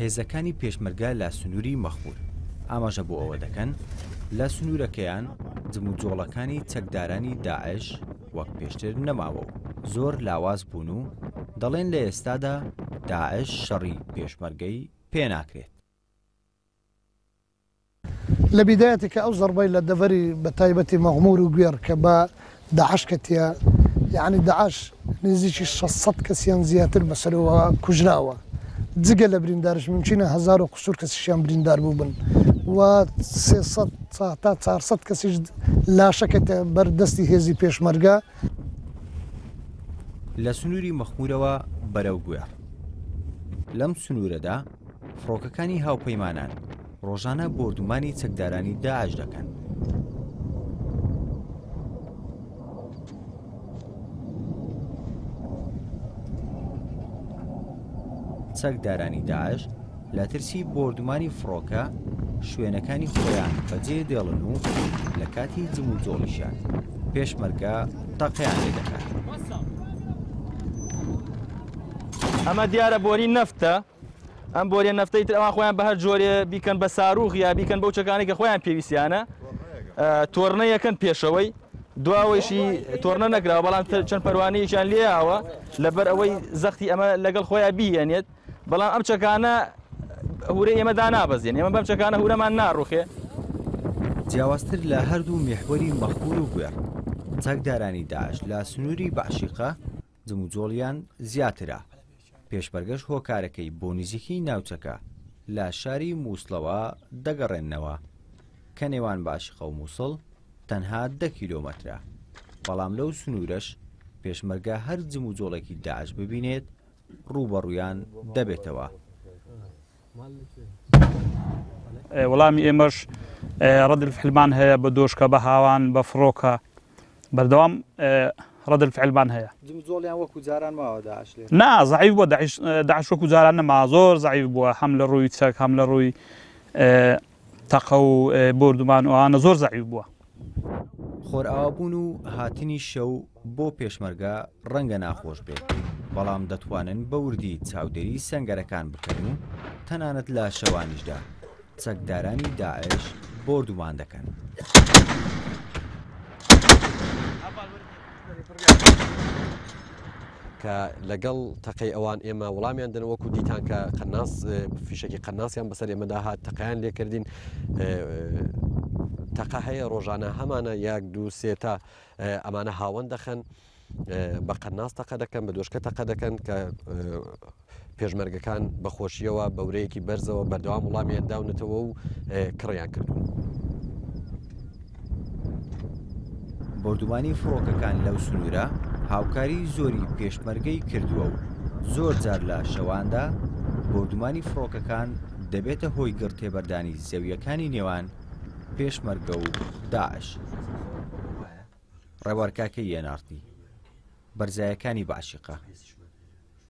هێزەکانی پێشمەرگە لە سنووری مەخموور ئاماژە بۆ ئەوە دەکەن، لە سنوورەکەیان جموجۆڵەکانی چەکدارانی داعش وەک پێشتر نەماوە و زۆر لاواز بوون و دەڵێن لە ئێستادا داعش شەڕی پێشمەرگەی پێناکرێت. لە بیدایەتی کە ئەو زەڕبەی لە دەڤەری بە تایبەتی مەغمور و گوێڕ کە بە داعش کەتیە یەعنی داعش نزیکی 600 کەسیان زیاتر بەسەرەوە کوژراوە جگە لە بریندارش ممکنە هەزار و قسور کەسیشیان بریندار بووبن و 300 تا 400 کەسیش لاشە کەتە بەر دەستی هێزی پێشمەرگە. لە سنووری مەخمورەوە بەرەو گوێڕ لەم سنوورەدا فڕۆکەکانی هاوپەیمانان ڕۆژانە بۆردومانی چەکدارانی داعش دەکەن. چەکدارانی داعش لە ترسی بۆردومانی فڕۆکە شوێنەکانی خۆیان بەجێ دێڵن و لە کاتی جموجۆڵیشیان پێشمەرگە تەقەیان لێ دەکات. ئەمە دیارە بۆری نەفتە، ئەم بۆریە نەفتەی تر ئەوان خۆیان بە هەر جۆرێ بیکەن بە ساروخ یا بیکەن بەو چەکانەی کە خۆیان پێویستیانە تۆرنە یەکەن پێشەوەی دواوەیشی تۆرنە نەکراوە بەڵام چەند پەروانەیەکیان لێیاوە لەبەر ئەوەی زەختی ئەمە لەگەڵ خۆیان بیهێنێت بەڵام ئەم چەکانە هورەی ئێمە دانابەزێن ئێمە بەم چەکانە هورەمان ناڕوخێ. جیاوازتر لە هەردوو میحوەری مەخمور و گوێڕ، چەکدارانی داعش لە سنووری بەعشیقە جموجۆڵیان زیاترە، پێشمەرگەش هۆکارەکەی بۆ نزیکی ناوچەکە لە شاری موسڵەوە دەگەڕێننەوە کە نێوان باشیقە و موسڵ تەنها دە کیلۆمەترە، بەڵام لەو سنوورەش پێشمەرگە هەر جموجۆڵێکی داعش ببینێت ڕووبەڕوویان دەبێتەوە. وەڵامی ئێمەش ڕەد الفعلمان هەیە بە دۆشکە بە هاوان بە فڕۆکە بەردەوام ڕەد الفعلمان هەیە. جموجۆڵیان وەکو جاران ماوە داعش لێرە؟ نا زەعیف بووە داعش داعش وەکو جاران نەما زۆر زەعیف بووە هەم لە ڕووی چەک هەم لە ڕووی تەقە و بۆردومان و ئەوانە زۆر زەعیف بووە. خۆرئاوابوون و هاتنی شەو بۆ پێشمەرگە ڕەنگە ناخۆش بێت، بەڵام دەتوانن بە وردی چاودێری سەنگەرەکان بکەن و تەنانەت لە شەوانیشدا چەکدارانی داعش بۆردومان دەکەن. کە لەگەڵ تەقەی ئەوان ئێمە وەڵامیان دەن وەکو دیتان کە قەناس فیشەکی قەناسیان بەسەر ئێمەدا هات تەقیان لێکردین تەقە هەیە ڕۆژانە هەمانە یەک دوو سێ تا ئەمانە هاوەن دەخەن بە قەناس تەقە دەکەن بە دۆشکە تەقە دەکەن کە پێشمەرگەکان بە خۆشیەوە بە ورەیەکی بەرزەوە بەردەوام وڵامیان داونەتەوە و کڕیان کردوون. بۆردومانی فڕۆکەکان لەو سنوورە هاوکاری زۆری پێشمەرگەی کردووە و زۆر جار لە شەواندا بۆردومانی فڕۆکەکان دەبێتە هۆی گڕ تێبەردانی زەوییەکانی نێوان پێشمەرگە و داعش. ڕێبوار کاکەیی ئێن ئاڕ تی، بەرزایەکانی بەعشیقە.